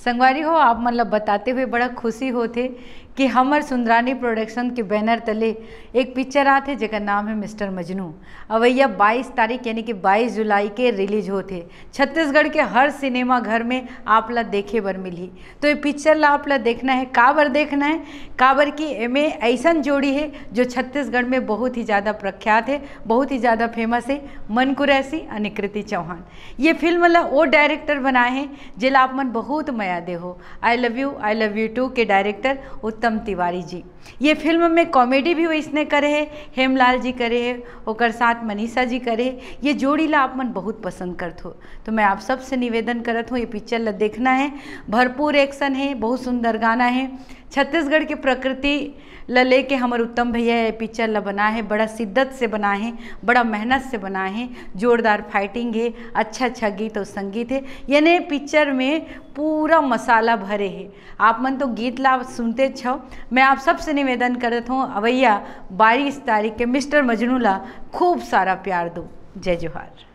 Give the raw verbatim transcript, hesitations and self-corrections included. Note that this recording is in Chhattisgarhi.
संगवारी हो, आप मन ला बताते हुए बड़ा खुशी होथे कि हमर सुंदरानी प्रोडक्शन के बैनर तले एक पिक्चर आथे, जेकर नाम है मिस्टर मजनू। अवैया बाईस तारीख यानी कि बाईस जुलाई के रिलीज होथे। छत्तीसगढ़ के हर सिनेमा घर में आप ला देखे बर मिलही। तो ये पिक्चर ला आप ला देखना है। काबर देखना है? काबर कि एमे ऐसन जोड़ी है जो छत्तीसगढ़ में बहुत ही ज़्यादा प्रख्यात है, बहुत ही ज़्यादा फेमस है, मन कुरैशी अउ कृति चौहान। ये फिल्म ला वो डायरेक्टर बनाए हैं जेला आप मन बहुत मया दे हो, I love you, I love you too के डायरेक्टर उत्तम तिवारी जी। ये फिल्म में कॉमेडी भी वैसने करे है, हेमलाल जी करे है, ओकर साथ मनीषा जी करे है। ये जोड़ी ला आप मन बहुत पसंद करत हो, तो मैं आप सबसे निवेदन करत हूँ, ये पिक्चर ला देखना है। भरपूर एक्शन है, बहुत सुंदर गाना है। छत्तीसगढ़ के प्रकृति ल लेके हमर उत्तम भैया ये पिक्चर ल बनाए हे, बड़ा शिद्दत से बनाए हे, बड़ा मेहनत से बनाए हे, जोरदार फाइटिंग हे, अच्छा अच्छा गीत और संगीत हे। यानी पिक्चर में पूरा मसाला भरे हे। आप मन तो गीत ला सुनते छव। मैं आप सबसे निवेदन करत हूँ, अवैया बाईस तारीख के मिस्टर मजनू ला खूब सारा प्यार दो। जय जोहार।